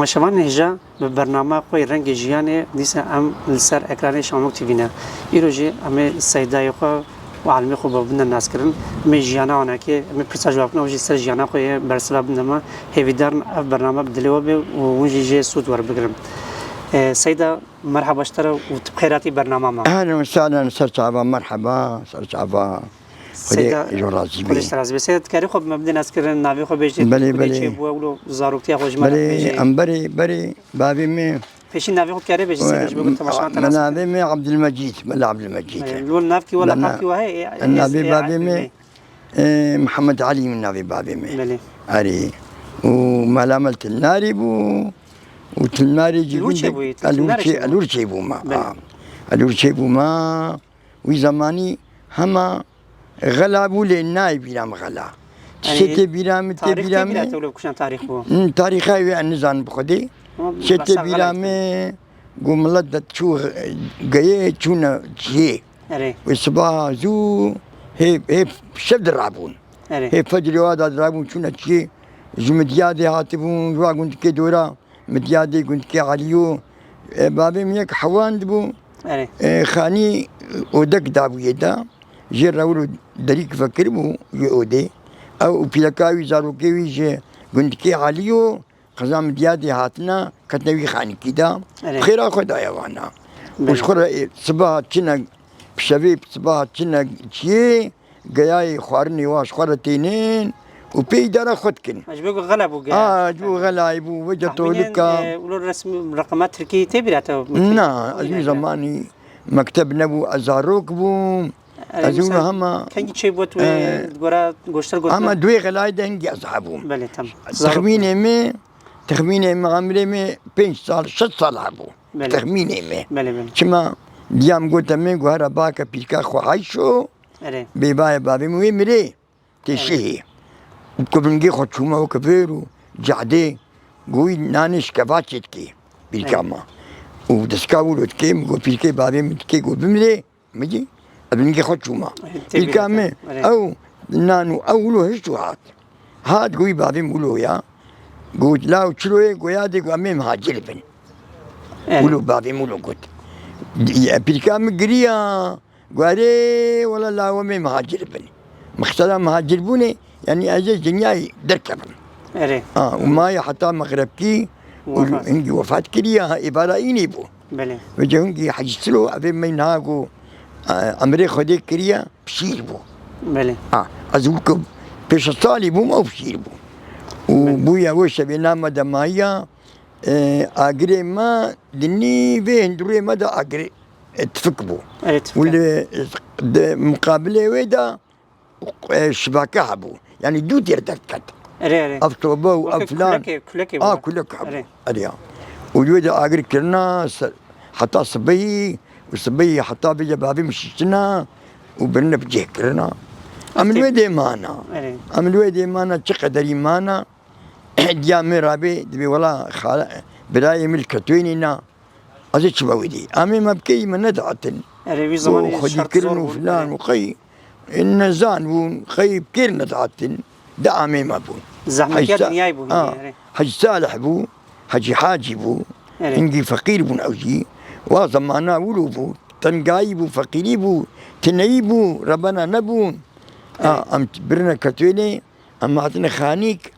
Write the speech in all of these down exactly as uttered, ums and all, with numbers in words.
Temaşevanên hêja, bi bernama xwe yê Rengê Jiyanê dîsa em li ser ekranê Şamok T V ne. Îro jî em ê seydayê xwe û alimê xwe bi bibine naskirin. Em ê jiyana wan eke, em ê pirsa ji wan bikin, ew jî ser jiyana xwe yê bersiva bidine me. Hêvîdar in ev bername bi dilê we be û hûn jî jê sûd werbigirin. E, Seyda, merhaba ji te re û tu bi xêr hatî bernama me. Ehlen û sehlen, ser çava, merheba, ser çava. Xwedê Seyda, ji we razî Xwedê be. Ji te razî be. Seyda, dikarî xwe bi me bidê naskirin, navê xwe bêjî, Belê, tu belê. Çêbû ew lo zaroktiya xwe ji me re Belê, bêjî. Em berê, berê, bavê me. Pêşî navê xwe dikarî bêjî, Seyda, ji bo ku temaşevan te nas bikin. Navê me Abdulmecîd, Mela Abdulmecîd. Belê, lo navkî we, leqabkî we heye, ê, ê, Navê ê, bavê me, ê, Mihemed Elî min navê bavê me. Belê. Erê. Û Mela me li Tilnarê bû. Û Tilnarê jî Li wir gundek çêbûyî, tu Elûr Tilnarê çê-, çêbû? Elûr çêbû me. Belê. A. Elûr çêbû me. Wî zemanî hema Xela bû lê nayê bîra min xela. Yanî, tiştê tê bîra min, tê tarîx bîra tê bîra min. Te wilo kuşan tarîx bû? Hin, tarîxa wê ez nizanim bi xwedê. Ama tiştê tê besa bîra xela min, got milet de çû geyê çûne cihê. Erê. Wê sibaha zû hê, hê şev dirabûn. Erê. Hê fecrê wa da dirabûn çûne cihê. Ji Midyadê hatibûn, ji wa gundikê dora. Midyadê gundikê Elîyo, e, bavê min yek hewan dibû. Erê. E, xanî odek dabû yê de. Jê re wilo derîk vekiribû yê odê. Ew û pîleka wî, zarokê wî ji gundikê Elîyo, qeza Midyadê hatine, ketine wî xanîkî de. Erê. Xêra xwe daye wana. Û Belê. Ji xwe re, e, sibaha çine, bi şevê sibaha çine çiyê, geyayê xwarinê wa ji xwe re tênin û pê îdara xwe dikin. Ha, ji bo ku xela bû geya. Ha, ji bo xelayê bû, wece Tahmînen, tolika. E, wilo resm, reqema tirkî tê bîra te? Na, ez wî zemanî mekteb nebû, ez zarok bûm. E, Ez wilo hema, kengî çêbû tu, e, di gora goşter gotin? Ama duê xelayê de hingî ez hebûm. Belê, tamam. Texmînê me, texmînê me, emrê me pênc sal, şeş sal hebû. Belê. Texmînê me. Belê, belê. Çima diya min gote min, got, here bake pîrka xwe Ayşo, Erê. Bêbayê bavê min wê mirê. Tê Erê. şihê. Û ku bingê xwe çûme weke vêr û cadê, got wî nanê şikeva çê dikê. Pîrka Erê. Ma. Û diska wilo dikê, min got pîrkê bavê min dikê, got bimrê. Min dî, ez bingê xwe çûma. Erê, tê Pîrka bîra te. Min, Erê. Ew nan û ew wilo hişt û hat. Hat, got wî bavê min wilo ya. Got, law çilo ye, got ya dê, got em ê mihacir bin. Erê. Wilo bavê min wilo got. Di-, pîrka min giriya, got erê, wela law em ê mihacir bin. Mixtela mihacir bûnê, yanî ez ê ji dinyayê derkevim. Erê. Ha, û maye heta mexrebkî, û Wefat. Hingî wefat kiriya, ha, êvara înê bû. Belê. Vêca hingî Hecî Silo, evê me niha ku, e, emrê Xwedê kiriye, pişîr bû. Belê. Ha, ez weke pêşe salî bûm, ew pişîr bû. Û Belê. Bûye wê şevê name de mayiya, e, agirê me di nîvê hundirê me de agirê, e, tifik bû. Erê, tifik. Û li, di miqabilê wê de e, şibake hebû. Yanî dû têr derdiket. Erê, erê. Ev tobe û ev Weke filan. Kulekê, kulekê A, bû. Kulek hebû. Erê. Erê ya. Û wê de agir kirina se-, heta sibehî, û sibehî heta vêce bavê min şiştina û birine bi cih kirina. Em li Erê. Wê dê mana. Erê. Em li wê dê mana, çi qederî mana. Diya min rabê, dibê wela xala, birayê min li Ketwênê na. Ez ê çima wê dî? Em ê me bi keyî me nedihatin. Erê, wî Û zemanî xwedî şert kirin zor û bûn, filan erê. Û qey, e, nezan bûn, qey bi kê re nedihatin. Di amê me bûn. Zehmetiya Hecî Sa-, dinyayê bû ha, hînî, erê. Hecî Salih bû, Hecî Hacî bû. Erê. Hingî feqîr bûn ew jî. Wa zemana wilo bû. Tengayî bû, feqîrî bû, tineyî bû, rebena nebûn. Ha, Erê. Em birine Ketwênê, Em hatine xanîk,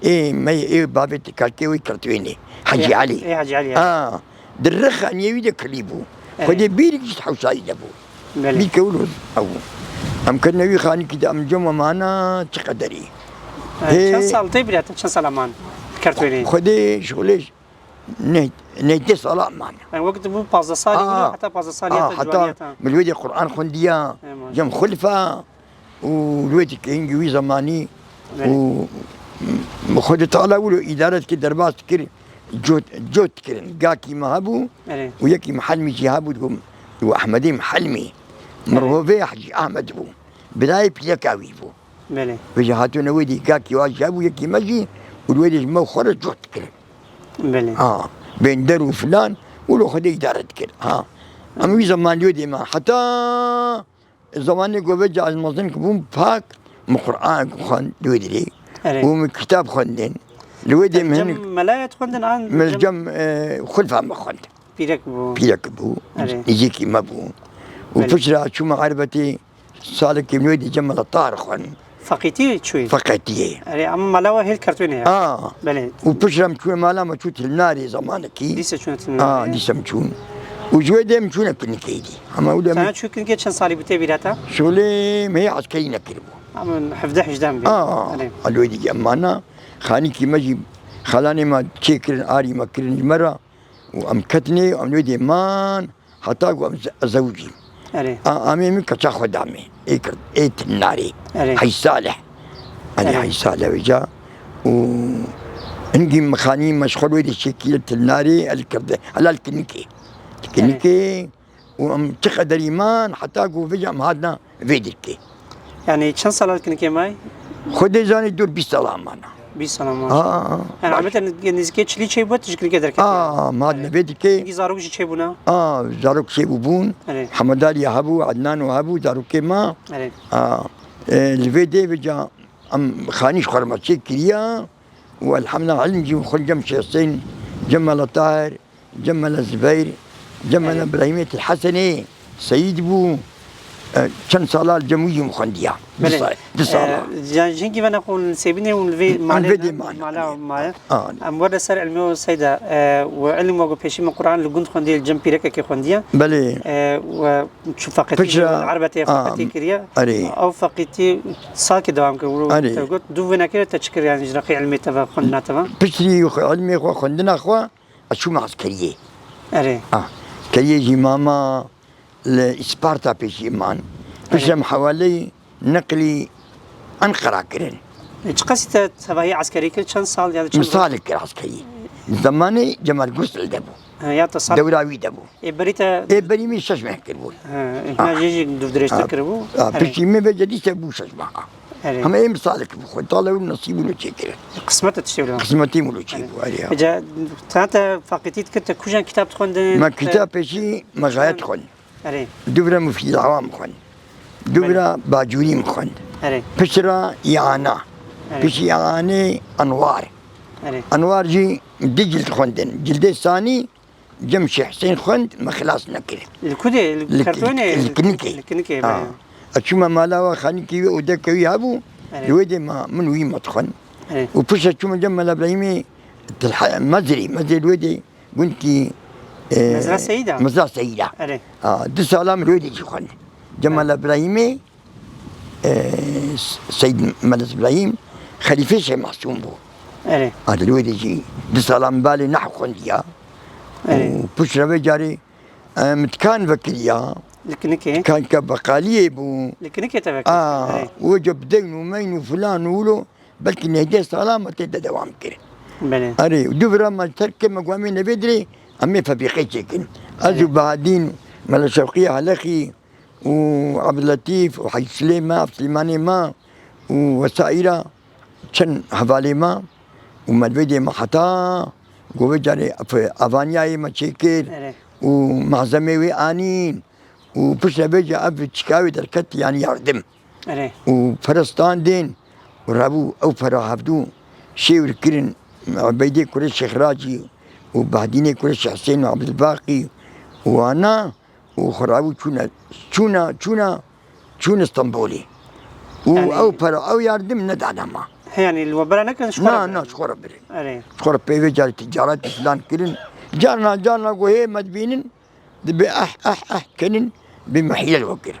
ê me yê, ê bavê te, kalkê wê Ketwênê. Hecî Ê, Elî. Ê Hecî Elî, ya. Ha, di rê xaniyê wî de kilî bû. Erê. Xwedê bîrek jî hewsayî de bû. Belê. Bîrke wilo ew bû. Em ketine wî xanîkî de, em cema mana çi qederî. Erê, Hê. Çend sal tê bîra te, çend sala man Ketwênê? Xwedê şixulê neh-, neh-, deh sala man. Yani wekî tu bû pazdeh salî Aa. Bû, heta pazdeh salî Aa, heta heta, ciwaniyê te. Min wê de Quran xwendiya, Ê, maşallah. Cem xulfa. Û wê dikê hingî wî zemanî Belê. Û Xwedê Teala wilo îdare dikir, derbas dikir, cot, cot dikirin. Gakî me hebû Erê. Û yekî Mihelmî jî hebû, digot, û Ehmedê Mihelmî. Erê. Mirhovê Hecî Ehmed bû. Birayê pîleka wî bû. Belê. Vêca hatine wê dî gakî wa jî hebû, yekî me jî, û wê dê ji me xwe re cot dikirin. Belê. Ha, bên der û filan, wilo Xwedê îdare dikir. Ha. Em wî zeman wê dê me. Heta Zamanê ku vêca ez mezin bûm, pak min Quran xwend wê dirê. Erê. Û min kitab xwendin. Li wê dê min cem melaya dixwendin an min cem cem, e, xulfa me xwend. Pîrek bû. Pîrek bû. Erê. Nêzîkî me bû. Û Belê. Piştre çûme Erbetê, salekê min wê dê cem mela Tahir xwend. Feqîtî çûyî? Feqetiyê. Erê, ama mala we hêl Kertwênê ye. A. Belê. Û piştre em çûne mala me çû Tilnarê zamanekî. Dîse çûne Tilnarê. A, dîse em çûn. Û ji wê dê em çûne klinikê dî. Ama ew demê Sana çû klinikê çend salî bû tê bîra te? Şolê me yê eskerî nekiribû. Ama hevdeh hejdeh bî. A, Erê. A li wê dî em mana. Xanîkî me jî xalanê me çêkirin, arî me kirin ji me re. Û em ketinê, em li wê dê man, heta ku em ze-, zewicîn. Erê. A, amê min keça xwe da me. Ê kir, ê Tilnarê. Erê. Heyî Salih. Erê. Heyî Salih vêca. Û hingî min xanî me ji xwe li wê dê çêkî li Tilnarê, el kirdi. Hela li klinikê. Erê. Klinikê. Û em çi qederî man, heta ku vêca em hatina vê dîrkê. Yani çend sala li klinikê may? Xwedê zanî dûr bîst sala mana. Bîst sala mana. Aa, Yani baş. Ahmet nêzîkê çilî çêbû, tu ji klinikê derketî. Aa, em hatina vê dîrkê. Peki zarok jî çêbûna? Aa, zarok çêbû bûn. Erê. Hemedaliya hebû, Ednano hebû, zarokê ma. Erê. Aa, e, li vê dê vêca em xanî ji xwe re me çêkiriya. Û elhamdulillah, ilm jî xwe cem Şêxseyn, cem Mela Tahir, cem Mela Zibeyr, cem Mela Erê. Birahîmê Til Hesenê, Seyîd bû, e, çend sala li cem wî jî min xwendiya. Du Belê. Sa-, du sala. E, yani jingî vene xwe sêbînê û li vê Em malê vê ne, dê man. Mala maye. A, Em werde ser ilmê û seyda, e, û ilim wego pêşî min Quran li gund xwendiye, li cem pîrekekê xwendiye. Belê. E, û çû feqetî Piştre, Erbetê a, feqetî kiriye. Erê. Ew feqetî salkê dewam kir. Erê. Te got, dû vê nekire te çi kir, yani ji rexê ilmê te ve, xwendina te ve? Piştî xwe, ilmê xwe, xwendina xwe, ez çûme eskeriyê. Erê. Ah, eskeriyê jî mama li Îsparta pêşî man. Piştre Erê. Em hewaleyî neqlî Enqera kirin. E, çi qasî te tevahî eskerî kir? Çend sal ya da çend Min salek kir eskerî. Zemanê Cemal Gusel de bû. Ha, ya te sal Dewra wî de bû. Ê berî te Ê berî min şeş meh kiribû. Ha, Ha. Hina jê jî dûvdirêjtir Ha. kiribû. Ha, Erê. Piştî min vêca dîse bû şeş meha. Erê. Hema ê min salek bû xwe. Talê wî nesîb wilo çêkir. Qismet e tiştê wilo. Qismetî wilo çêbû, erê ya. Vêca, te, te feqîtî dikir, te kujan kitap dixwendin? Me Te kitap pêşî me Çiyan? Gayet xwend. Erê. Dûvira Mufîd Awam xwend. Dûvira Belê. Bacûrî min xwend. Erê. Piştre Îana. Erê. Piştî Îanê Enwar. Erê. Enwar jî di cild xwendin. Cildê sanî cem Şêx Husên xwend, me xilas nekir. Li ku dê? Li Li, Kertwênê? Li Kinikê. Li Kinikê, Ha. belê. Ez çûme mala we, xanîkî wî, odeke wî hebû. Erê. Li wê dê ma, min wî me dixwend. Erê. Û piştre çûme cem Mela Brahîmê Tilha-, Mezrî, Mezrî li wê dê gundkî, e, Mezra Seyîda? Mezra Seyîda. Erê. Ha, du sala min li wê dê jî xwend. Cemal Erê. Îbrahîmê, e, Seyd Meles Îbrahîm, xelîfê Şêx Masûm bû. Erê. Ha, li wê dê jî du sala min balê nehw xwendiya. Erê. Û piştre vê carê, e, min dikan vekiriya. Li Kinikê? Dikanka beqaliyê bû. Li Kinikê te vekir? A, Erê. Wêca bi deyn û meyn û filan û wilo, belkî neh deh sala me tê de dewam kir. Belê. Erê, dûvira me terk kir, me got em ê nevê dirê, em ê febrîqê çêkin. Ez û Erê. Bahadîn, Mela Şewqî Helexî û Ebdulletîf û Hecî Silê me, Silêmanê me û wesaîra çend hevalê me û me vê dê me heta got vê carê ev-, evaniyayê me çêkir Erê. Û malzemê wê anîn û piştre vê ca ev çika wê derket, yanî yardim. Erê. Û pere standên û rabû ew pere hevdû şêwir kirin Ubeydê kurê Şêx Racî û Bahdînê kurê Şêx Husên û Ebdulbaqî û wana û xwe rabû çûne, çûna, çûna, çûne Stenbolê. Û Yanî ew pere, ew yardim nedane ma. He, yanî li we bera nekirin, ji xwe re Na, birin? Na, ji xwe re birin. Erê. Ji xwe re peyvê carê ticaretê filan kirin. Carna, carna ku hê me dibînin, Dibe eh, eh, eh, kenin, bi me hîle li we kir.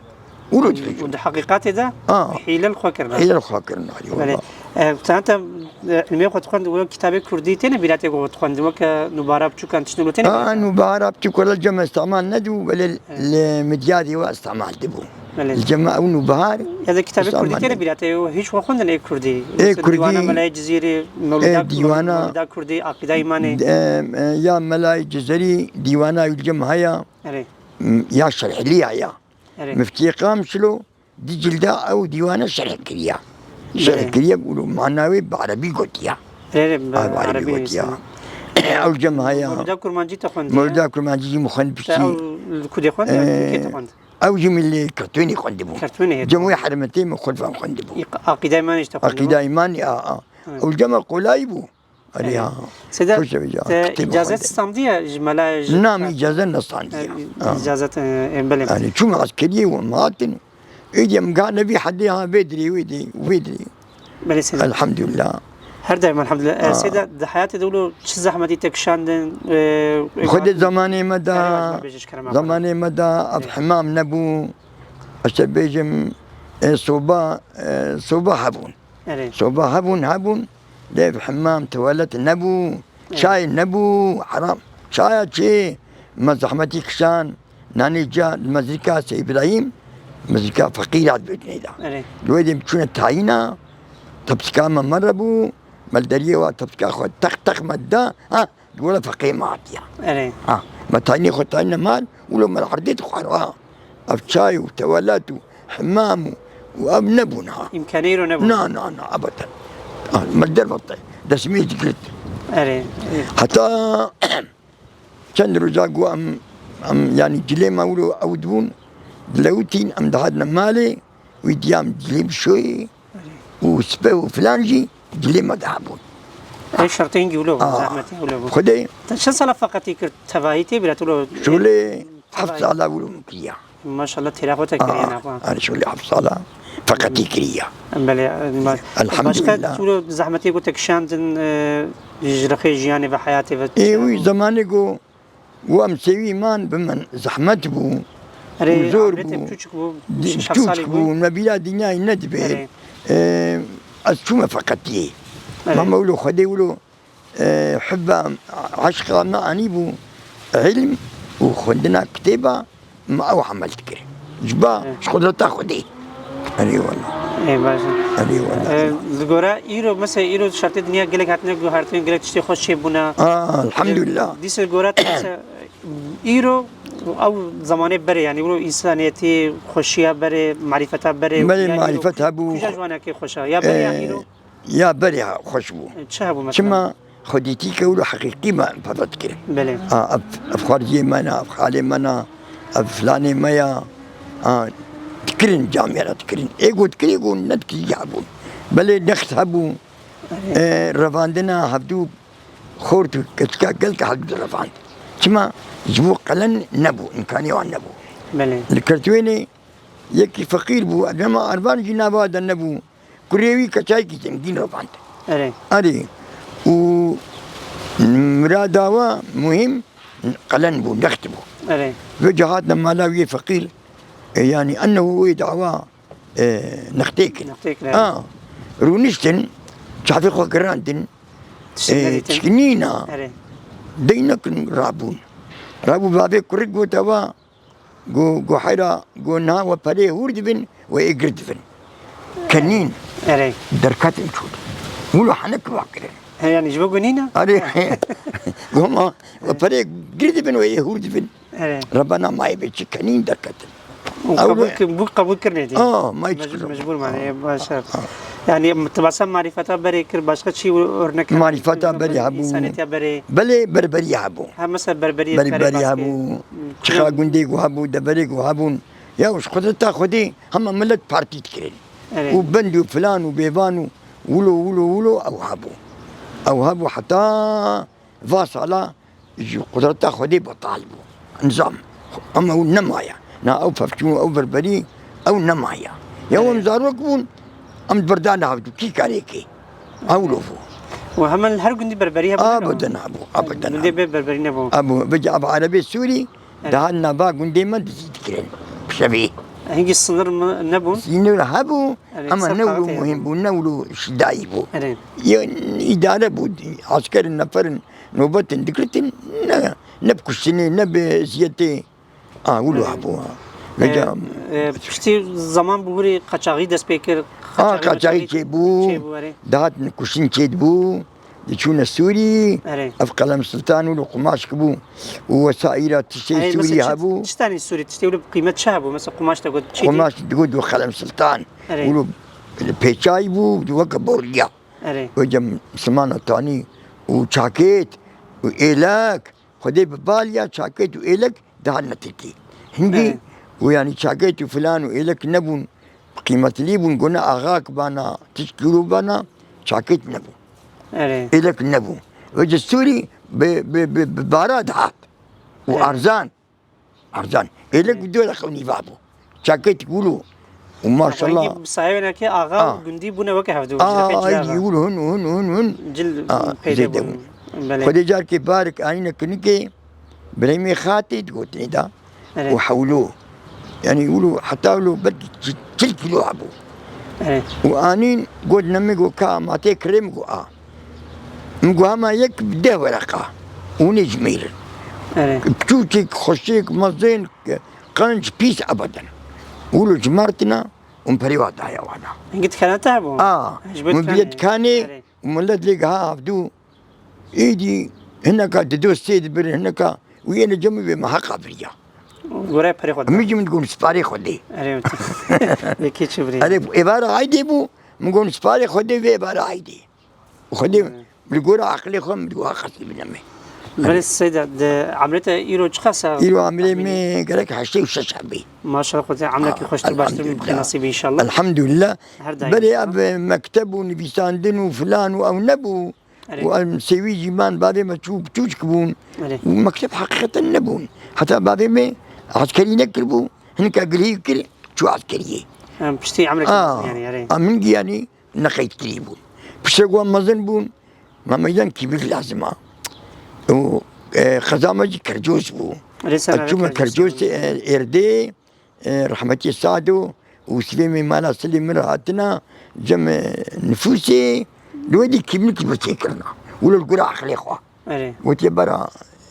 Û lo dibêjin. Û di heqîqatê de Ah. hîle li xwe kirin. Hîle li xwe kirin, alî Belê. Wela. Eh, te heta, eh, ilmê xwe dixwend, wek kitabê kurdî têne bîra te ku dixwend, wek, eh, nûbara biçûkan tiştin lo têne Aa, bîra te? Nûbara biçûk wela cem îstimal nedibû, belê Evet. li midyadê we îstimal dibû. Belê. Li cem ew nûbahar Ya da kitabê kurdî îstimal têne dibû. bîra te, hîç we xwendin ê kurdî? Ê Mesela kurdî, dîwana Melayê Cizîrê, ê mewlida, dîwana mewlida kurdî, aqîda îmanê. D-, e, e, ya Melayê Cizîrî dîwana wî li cem haya, Erê. m-, ya şerhliya ya. Erê. Miftiyê Qamişlo di cilda ew dîwana şerh kiriya. Şerh Belê. kiriye û mana wê bi erebî gotiya. Erê, bi Ew bi erebî erebî gotiya. nivîsîne. Ew cem haya. Mewlida Kurmancî te xwendiye? Mewlida Kurmancî jî min xwend Te piştî. ew li kudê xwend, Ee, kê te xwend? Ew jî min li Kertwênê xwendibû. Kertwênê hê Cem wê xwend. Hermetê min xulfan xwendibû. Îq-, aqîda îmanê jî te xwendibû? Aqîda îmanê, a, a. Hı. Ew cema kolayî bû. Erê, ha. Seyda, Xweş dibêje, te kitêba îcazet xwe de. Standiye ji mela, ji Na, min îcaze nestandiye. E, Ha. îcazet, e, e, belê. Yani, çûme eskeriyê û em hatin. Êdî em gane vî hedê ha vê dirê, wê dê, wê dirê. Belê Seyda. Elhamdülillah. Her daim elhamdülillah. E, Ha. Seyda, di heyatê de wilo çi zehmetî te kişandin? E, Xwedê zamanê me de, Erê, bêje ji kerema xwe. Zamanê me de ev Erê. hemam nebû. Ez te bêjim, e, soba, e, soba hebûn. Erê. Soba hebûn, hebûn. Lê ev hemam, tuwalet nebû. Erê. Çay nebû, heram. Çaya çi? Me zehmetî kişan. Nanê ca li mezrîka Sey Îbrahîm, mezrîka feqîra dibêjinê de. Erê. Li wê dê em çûne tayîna, tepsika me me re bû, me li deriyê wa tepsika xwe tex tex me da, ha, li were feqê me hatiya. Erê. Ha, me tayînê xwe tayîne mal, wilo me li erdê dixwar, ha. Ev çay û tewelet û hemam û, û ev nebûn, ha. Îmkanê îro nebûn. Na, na, na, ebeden. Ha, me dervete, destmêj digirt. Erê, erê. Heta Çend roja ku em, em, yanî cilê me wilo ew dibûn, dilewitîn, em dihatin malê, wî diyam cilê bişoyê û spe û filan jî cilê me de hebûn. Ev şertê hingî wilo bû, Aa, zehmetê wilo bû. Xwedê. Te çend sala feqetî kir, tevahî tê bîra tu wilo? Şolê heft sala wilo min kiriya. Maşallah, têra xwe te kiriye Aa, nava. Erê, şolê heft sala feqetî kiriya. Belê, e, ba-, Elhamdülillah. Başka tu zehmetê ku te kişandin, e, ji rexê jiyanê ve, heyatê ve? Ê, wî zemanê ku û em sêwî man bi min zehmet bû. Erê, û zor evlêtê bû. Tûçik bû, Di-, şeş heft salî tûçik bû. Bû, me bîra dinyayê nedibê. Erê. E, ez çûme feqetiyê. Erê. Mama wilo Xwedê wilo E, hibba, eşqa me anîbû ilm û xwendina kitêba, me ew emel dikir. Ji ba, Evet. ji qudreta Xwedê. Erê wela. Ê, baş e. Erê wela. E, li gora îro, mesela îro şertê dinya gelek hatine guhertin, gelek tiştê xweş çêbûne. Aa, elhamdülillah. Dîsa li gora te, mesela, îro ew zamanê berê, yani, îro însaniyetî, xweşiya berê, marîfeta berê, Belê, yani, îro marîfet hebû. Kuja ji wanekê xweş e. Ya berê ya E, îro. Ya berê ha xweş bû. E, çi hebû mesela? Çima xwedîtî ke wilo heqîqî me peve dikir. Belê. Ha, ev, ev xwarziyê me ne, ev xalê me ne, ev filanê me ya. Ha, dikirin camiyera dikirin. Ê got dikir, ê got nedikir ya bûn. Belê next hebû. E, revandina hevdû xort û keçika gelke hevdû revand. Çima? Ji bo qelen nebû, îmkanê wan nebû. Belê. Li Kertwênê yekî feqîr bû, dema ervan jî nava de nebû. Kurê wî keçayekî zengîn revand. Erê. Erê. Û mirada wa muhîm qelen bû, next bû. Erê. Vêca hatine mala wî yê feqîr, e, yanî ennehu wê dawa, e, nextê kir. Nextê kir, erê. Ha. Rûniştin, çavê xwe girandin, Tiştê e, nedîtin. Tişkî nîna. Erê. Dey nekin rabûn. Rabû bavê kurik gote wa, Got, got heyra, got niha we perê hûr dibin, we ê gir dibin. Kenîn. Erê. Derketin çûn. Wilo henek va kirin. He, yani ji bo gunîna? Erê. Got ma, we perê gir dibin, we ê hûr dibin. Erê. Rebena mayê bê çi kenîn derketin. Û Ew qebûl re- kir, bû qebûl kirinê dî. Aa, may Mec-, çi kirin? Mecbûr mane, Aa, baş e. aa. Yani, tu basa marîfeta berê kir, başka çi örnek? Marîfeta berê hebû. İnsaniyetiya berê. Belê berberî hebû. Ha, mesela berberî Berberî hebû. Çiqa gundê ku hebû, deverê ku hebûn. Ya, ji qudreta Xwedê hema milet partî dikirin. Evet. Û bend û filan û bêvan û wilo, wilo, wilo ew hebû. Ew hebû heta va sala ji qudreta Xwedê betal bû. Nizam. Ama ew nemaye. Na ew pevçûn, ew berberî, ew nemaye. Ya Evet. em zarok bûn, em diberdane hevdû, kî karê kê? Ew lo bû. Û hemen li her gundî berberî hebû, ne? Abadan hebû, abadan Gundê hebû. Bê berberî nebû. Hebû, vêca ev erebê Sûrî, Evet. dihat nava gundê me dizî dikirin. Bi şevê. Hingî sinir mi nebûn? Sinir hebû, Evet, ama ser ne wilo tawetê muhîm hebû. Bû, ne wilo şidayî bû. Evet. Ya îdare bû, esker neferin nobetin digirtin, ne, ne bi kuştinê, ne bi eziyetê. A, wilo hebû, ha. Vêca E, e, piştî zaman bû hûrê qaçaxî dest pê kir. A, qaçaxî qaçaxî çêbû. Çêbû, erê. Dihatin kuştin çêdibû. Diçûne Sûrî. Erê. Ev qelem siltan wilo qumaş kibû. Û wesaîra tiştê Erê, Sûrî mesela çi, hebû. Çi tanî Sûrî? Tiştê wilo bi qîmet çi hebû? Mesela qumaş da got çêdî? Qumaş digot wilo qelem siltan. Erê. Wilo pêçayî bû, weke borliya. Erê. Vêca Mislimana tanî û çakêt û êlek. Xwedê bi bal ya çakêt û êlek dihatine Tirkî. Hingî Evet. û yanî çakêt û filan û êlek nebûn, qîmetlî bûn, gona axak bana, tişt kîro bana, çakêt nebû. Erê. Êlek nebû. Ve cistûrî bi, bi, bi, bi bara dihat. Û Erê. Arzan. Arzan. Êlek Erê. Bi du deqe û nîva bû. Çakêt wilo. Û maşallah. Rengî bi sayê wênekê axa û Ah. Gundî bûne weke hevdu. Aa, Ji deqê ay cila. Wilo hûn, hûn, hûn, hûn. Cil Aa, peyde zêde bûn. Bûn. Belê. Xwedê carkê barek anîne kinike. Birayê me xatê digotinê da. Erê. Û hewlo. Yanî wilo, heta wilo belkî çi-, çil kîlo hebû. Erê. Û anîn got nemê got ka ma tê kirê min got a. Min got hema yek bi deh wereqa. Hûn ê jimêrin. Erê. Piçûçik, xweşik, mezin, qenc, pîs ebeden. Wilo jimartina û min perê wa daye wana. Hingî dikane te hebû? A, Ji bo min dikanê. Bîye dikanê Erê. û millet lê giha hevdû. Êdî hineka dido sê dibir, hineka û yê li cem wê me heqa viriya. Gorê perê xwe Min de. Jî min digot sparê Xwedê. Erê, wekî çi birî? Erê, êvara aydê bû, min got sparê Xwedê vê êvara aydê. Xwedê Erê. Li gora aqilê xwe min digot ha qasî bineme. Belê Seyda, di emrê te îro çiqas e? Îro emrê Tahmînî? Me gerek heştê û şeş hebî. Maşallah, Xwedê emrekî Ah, xweştir baştir elhamdülillah. Bike nesîb înşallah. Elhamdülillah. Her daim Belê inşallah. Ev mekteb û nivîsandin û filan û ew nebû. Erê. Û em sêwî jî man bavê me çû, çûçik bûn. Erê. Û mekteb heqîqeten nebûn. Heta bavê me eskerî nekiribû, hinek gilî kir, çû eskeriyê. Em piştî emrekî Aa, mezin yani, erê. A min giyanî neqeydkirî bûn. Piştek wan mezin bûn, me meydan kîmik lazim a. Û, e, qeza me jî Kercos bû. Erê, ser Ez çûme erê Kercos, Kercos, e, êrdê, e, rehmetî Sado û sibê me mala silê min re hatina cem, e, nifûsê, li wê dî kîmlik bi çêkirina. Wilo li gora aqilê xwe. Erê. Gotiye bera,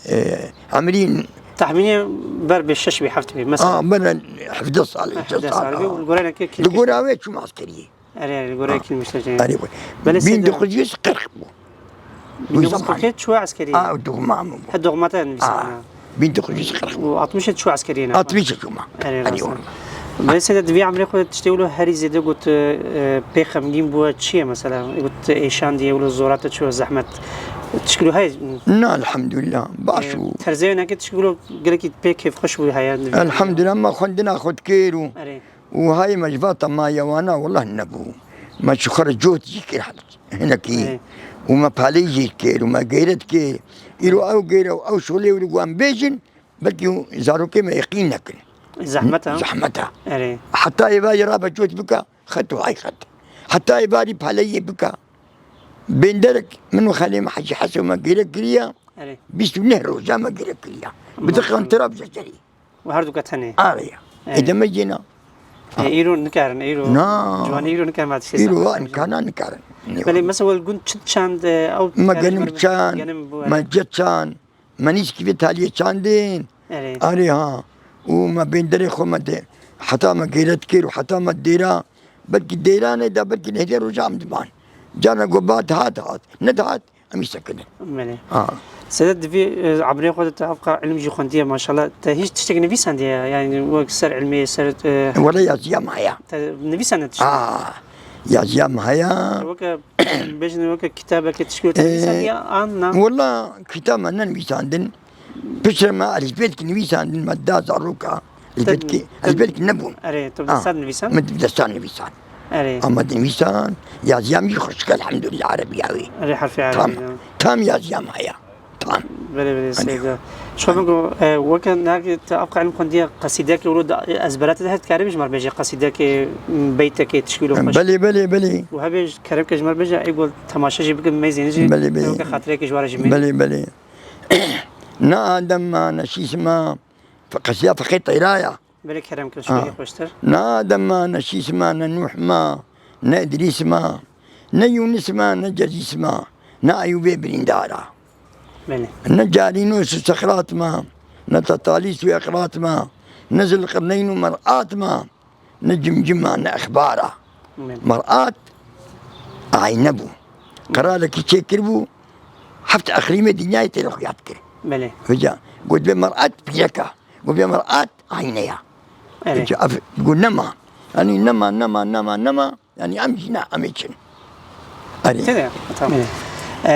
e, emrîn Tahmînê ber bê şeş bê, heft bê, mesela. A, bera hevdeh salê, Hevdeh şeş salê salê. Bê, û li gora nekê Li gora wê çûm askeriyê. Erê, erê, li gora Ha. Kîmlik işte. Erê, bû. Belê Bin dokuz yüz kırk bû. Bin dokuz yüz kırk çû eskeriyê. A, doğma mı bu? He, doğma te nivîsana. A, bin dokuz yüz kırk. Û altmış çû eskeriyê ne? Altmış çûma. Erê, Erê, rast e. Doğru. Belê Seyda, di vî emrê xwe tiştê wilo herî zêde got, e, pê xemgîn bû, çi ye mesela? Got êşandiye wilo zora te çû zehmet. Tişkilo heye? Na, elhamdülillah. Baş E, û terzê wênekê tişkilo gelekî pê kêfxweş bû heye. Elhamdülillah, ma xwendina xwe dikir û Erê. Û hayê me ji va te maye wana, weleh nebû. Me ji xwe re cot jî kir hel-, hinekî. Erê. Û me palê jî kir û me geyret kir. Îro ew geyre û ew şolê û li wan bêjin, belkî zarokê me yeqîn nekin. Zehmet e. Zehmet e. Erê. Heta êvarî rabe cot bike, xet û hay xet. Heta êvarî paleyê bike. Bênderek min û xelê me Hecî Heso me geyret kiriye. Erê. Bîst û neh roja me geyret kiriye. Bi Maşallah. Diqan tirab zecerî. Û her du ke tenê. Are ya. Evet. Ê, demek yena. E, îro nikarin, îro. Na. Ciwanê îro nikarin, ma tiştê Îro sax wa bikin. Imkana nikarin. Belê, mesela, wel gund çi çand, e, ew Me yani genim çand, genim bu, me evet. Ce çand, me nîskî vê taliyê çandin. Evet. Are ha. Û me bênderê xwe me de, heta me geyret kir û heta me dêra, belkî dêranê de, belkî nehde roja em diban. Carna go ba dihat, dihat. Ne dihat, Em î sekinin. Belê. Ha. Sedat, di vî, e, ebrê xwe de te evqa ilim jî xwendiye, maşallah. Te hîç tiştek nivîsandiye, yani wek ser ilmê, ser, e, Wele yaziya me heye. Te nivîsane tiştek? Ha, yaziya me heye. Weke, bêjin weke kitabeke tiştek te Ee, nivîsandiye, an na? Wela kitab me nenivîsandin. Piştre me elîfbêtkî nivîsandin, me da zaroka. Elîfbêtkî, Te, te, elîfbêtkî nebûn. Erê, tu bi Ha. Destê nivîsan? Min bi destê nivîsan. Erê. Ama dinivîsan, yaziya min jî xweşik, elhamdulillah, erebî ya wê. Erê, herfê Tam, erebî, ya. Tam yaziya min heye. Tam. Belê, belê, Erê. Seyda. Şo biko, e, weke nake te evqa ilim xwendiye, qesîdeke wilo da, e, ezbera te de heye, dikarî ji me re bêjî, qesîdeke, m, beyteke, tişkî wilo xweş. Belê, belê, belê. Û hebe kerem ke ji me re bêje, ê gol temaşe jî bikin, meyzênî jî, Belê, belê. Weke xatireke ji we re jî meyzênî. Belê, belê. Ne Adem ma, ne şîş ma, fe-, qesiya Feqê Teyra ya. Belê kerem kir, Ha. Şoyê xweştir. Ne Adem ma, ne Şîs ma, ne Nûh ma, ne Îdrîs ma, ne Yûnis ma, ne Cezîs ma, ne Eyûbê birîndara. Belê. Ne Carînûs û Seqrat ma, ne Tetalîs û Eqrat ma, ne Zilqirneyn û Mer'at ma, ne Cimcim ma, ne Exbara. Belê. Mer'at ayne bû. Qeralekî çêkiribû, heft eqlîmê dinyayê têde xuya dikir. Belê. Vêca, got bê Mer'at pîreka. Got bê Mer'at ayne ya. Erê. Vêca, ev, got nema. Yanî nema, nema, nema, nema. Yanî em jî ne, em ê çin. Erê. Têde, tamam. Erê.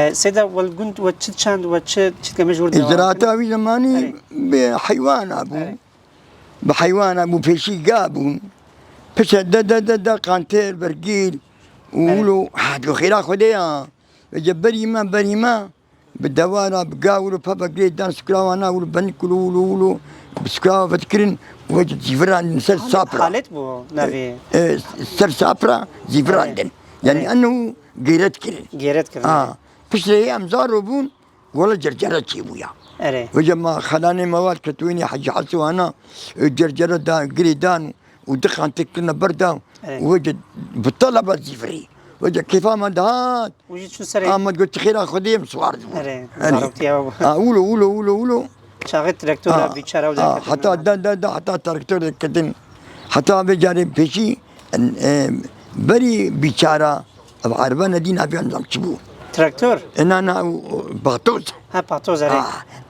E, Seyda, wel gund we çi çand, we çi, çi kemê ji wir devam Îcraata wî zemanî Erê. Bi heywana bû. Erê. Bi heywana bû, pêşî ga bûn. Pişe de, de, de, de, qanter, bergîl û Erê. Wilo, ha, do xêra Xwedê ya. Vêce berî me, berî me, bi dewara, bi gav wilo, papa girê dan, skrawana wilo, benik wilo, wilo, wilo, bi skrawa vedikirin, vêce zîvirandin ser sapra. Halet bû navê. E, ser sapra zîvirandin. Erê. Yani Erê. Eno gêret kirin. Gêret kirin. Ha. Piştre em zaro bûn, wala cercere çêbûya. Erê. Vêce ma xelanê me vat ketwênî Hecî Heso ana, e, cercere da, girê dan û diqan têk kirine ber da, Erê. Û vêce bi taleba zîvirî. Vêce kêfa me dihat. Û jî çû serê. Ahmet got, "Xêra Xwedê em siwar dibûn." Erê, Erê. Zaroktiya bû. Ha, wilo, wilo, wilo, wilo. Çaxê traktora Ha, bîçara û ha, derketin. Heta da, da, da, heta traktor derketin. Heta vê carê pêşî, e, berî bîçara, ev erbe nedî naviya nizam çi bû. Traktor? E, na, na, o, o, patoz. Ha, patoz, erê. Ha,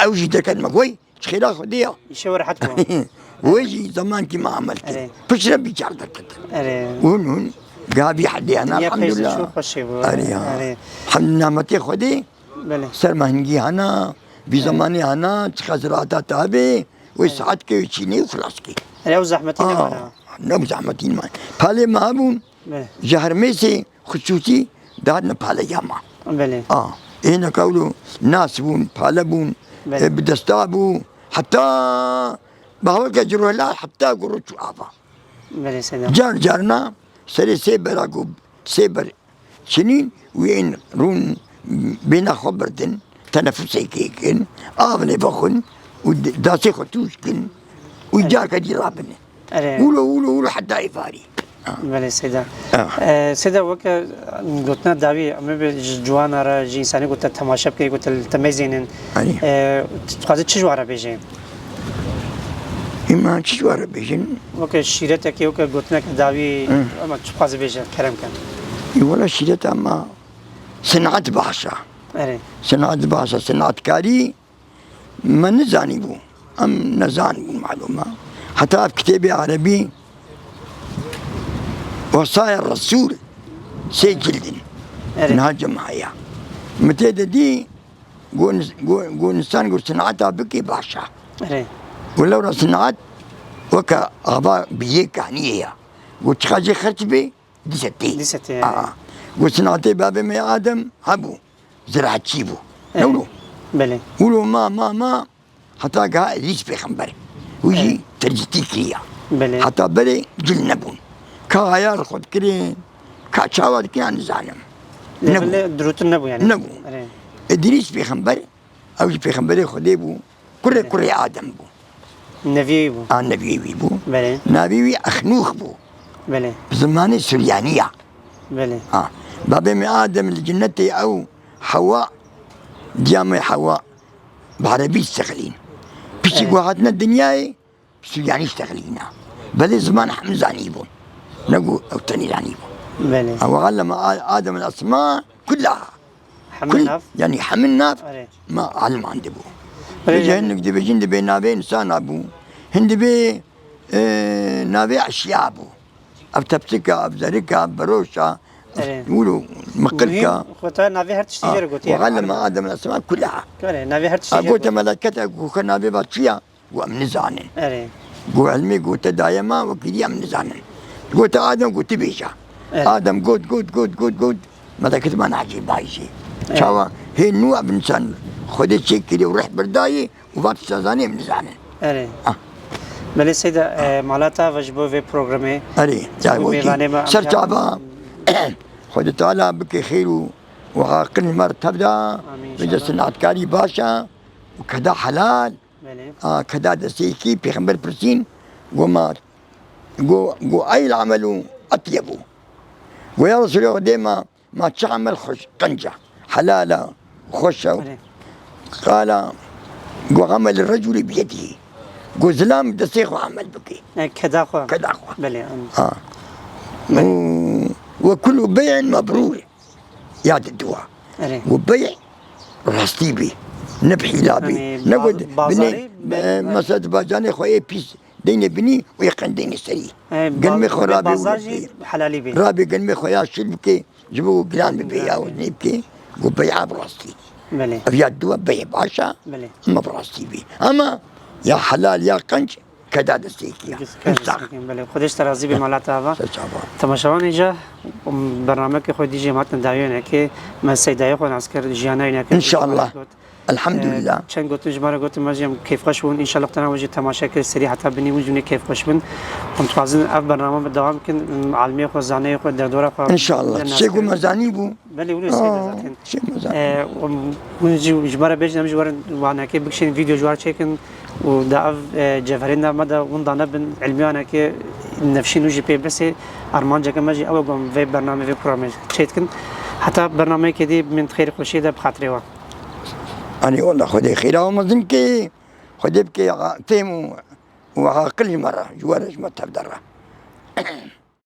ew jî derket me goy. Ji xêra Xwedê ya. Îşev rehet bû. Wê jî zemankî me amel kir. Erê. Piştre bîçar derketin. Erê. Hûn, hûn. Gavî hedê hene, Dinya peyzî elhamdulillah. Çû xweşê bû. Erê ya. Erê. Hemd nimetê Xwedê. Belê. Ser me hingî hene, vî Erê. Zemanî hene, çiqas rahata te hebe, wê Erê. Saet ke çînê û xilas ke. Erê, ew zehmetî Aa, nemane. Ne bu zehmetî nemane. Palê me hebûn, Belê. Ji Hermêsê xisûsî dihatin paleya me. Belê. A, êneka wilo nas bûn, pale bûn, Belê. E, bi desta bû. Heta bahweke ci rohla heta ku rû çû ava. Belê Seyda. Car carna serê sê bera ku sê ber çinîn û ên rûn bêna xwe birdin, tenefusê kê kin, av lê vexwin û d-, dasê xwe tûj kin û Erê. Carka dî rabinin. Erê. Wilo, wilo, wilo heta êvarî. Ha. Belê Seyda. Ha. Ee, Seyda, weke gotina dawî, em ê ji ciwana re, ji însanê ku te temaşe bike, ku te, te meyzênin. Erê. Ee, tu dixwazî çi ji wan re bêjî? Îma çi ji wan re bêjin? Weke şîretekê, weke gotineke dawî, Hı. Ama çi dixwazî bêje, kerem ke. Ê, wela şîreta me sinat baş e. Erê. Sinat baş e, sinatkarî Me nizanîbû. Em nezan bûn malûm e. Heta ev kitêbê erebî Wesaya Resûl sê cildin. Erê. Niha cem heye. Min tê de dî, got, got, got insan got sinata bikê baş e. Erê. Got lewra sinat weke ava bi yê kaniyê ye. Got çiqa jê xerç bê, Dîse tê. Dîse tê, Aa. Got sinatê babê me Adem hebû. Ziraetçî bû. Evet. Ne wilo? Belê. Wilo ma, ma, ma, heta geha Îdrîs pêxember. Wî jî Evet. tercîtî kiriya. Belê. Heta berê cil nebûn. Ka hayal xwe dikirin, ka çawa dikirin, nizanim. Lê Nebû. Belê dirûtin nebû yani. Nebû. Evet. Îdrîs pêxember Ew jî pêxemberê Xwedê bû. Kurê Belê. Kurê Adem bû. Neviyê wî bû. A, neviyê wî bû. Belê. Navê wî Exnûx bû. Belê. Bi zimanê Suryanî ya. Belê. Ha. Babê me Adem li cinnetê ew Hewa, diya me Hewa, bi erebî diştexilîn. Piştî Evet. ku hatine dinyayê, Suryanî diştexilîna. Belê ziman hemû zanîbûn. Ne ku ew tenê zanîbûn. Belê. Ew alleme A-, Adem el esma kullaha. Hemû Kul-, nav? Yani hemû nav Erê. me alimandibû. Belê, Vêca yani. Hinek dibêjin dibê navê insana bû. Hin dibê, e, navê eşya bû. Ev tepsika, ev zerika, ev beroşa, ev Erê. wilo, miqilka. Muhîm, xwe te navê her tiştî Ha, jê re gotiye. Wa alleme Adem el esma kullaha. Erê, navê her tiştî A, jê re gote gotiye. Meleket, e, ku xwe navê va çi ya? Got, em nizanin. Erê. Got, ilmê ku te daye me, wekî dî em nizanin. Got, Adem got, tu bêje. Erê. Adem got, got, got, got, got. Meleket me nahcê bayî jî. Erê. Çawa? Hê nû ev insan Xwedê çêkirî û rih birdayî û va tişta zanî em nizanin. Erê. Ah. Belê Seyda, e, mala te ve ji bo vê programê. Erê, Ji bo ya wekî. Mêvanê me em Ser çava. Xwedê Teala bike xêr û, û aqil me re tev da. Amîn Vêca inşallah. Sinatkarî baş e û keda helal. Belê. A, keda destê yekî, pêxember pirsîn, go ma, go, go eyl amelu etyebu. Go ya Resulê Xwedê ma, ma çi amel xweş, qenc e, helal e, xweş e. Belê. Qala, go amel reculî biyedî. Go zilam destê xwe amel bike. E, keda xwe. Keda xwe. Belê, em. Ha. Belê. Û, ve kullu bey'in mebrûr. Ya di dua. Erê. Û bey rastî bî. Ne bi hîla bî. Yanî Ne baz-, got bazarî binê, be-, e, mesela di bacanê xwe ê pîs deyne binî û yê qenc deyne serî. E, Gelmê baz-, xwe be rabê bazar û jî bikê. Helalî bî. Rabê gelmê xwe ya şil bikê. Ji bo giran bibe ya Giran û bî. Nê bikê. Got bey a bi rastî. Belê. Ev ya dua bey baş e. Belê. Ama bi rastî bî. Ama ya helal ya qenc Keda destê yekî ya. Keda destê yekî, belê. Xwedê ji te razî bî, mala te ava. Ser çava. Temaşevanê ca, Bernameke xwe dî jî em hatin dawiyê wênekê, me seydayê xwe nas kir, jiyana wênekê. Înşallah. Elhamdulillah. Çend gotin ji me re gotin, me jî em kêfxweş bûn. Înşallah te na we jî temaşe kir, serî heta binî hûn jî wî kêfxweş bin. Em dixwazin ev bername bi dewam bikin, alimê xwe, zaneyê xwe, derdora xwe. Înşallah. Şêk û me zanî bû. Belê wilo sê de zaten. Şêk me zanî. Em, hûn jî ji me re bêjin, em jî werin wanekê bikişînin, vîdeo ji wan çêkin û da ev, e, cevherên da me de winda nebin, ilmiyanekê nefşîn û jî pê besê armanceke me jî ew e ku em vê bernamê, vê programê çêdikin. Heta bernameyekê dî bimîn di xêr û xweşiyê de bi xatirê we. Anî wela Xwedê xêra we mezin ke, Xwedê bike fêm û, û aqil ji me re, ji we re, ji me tev de re.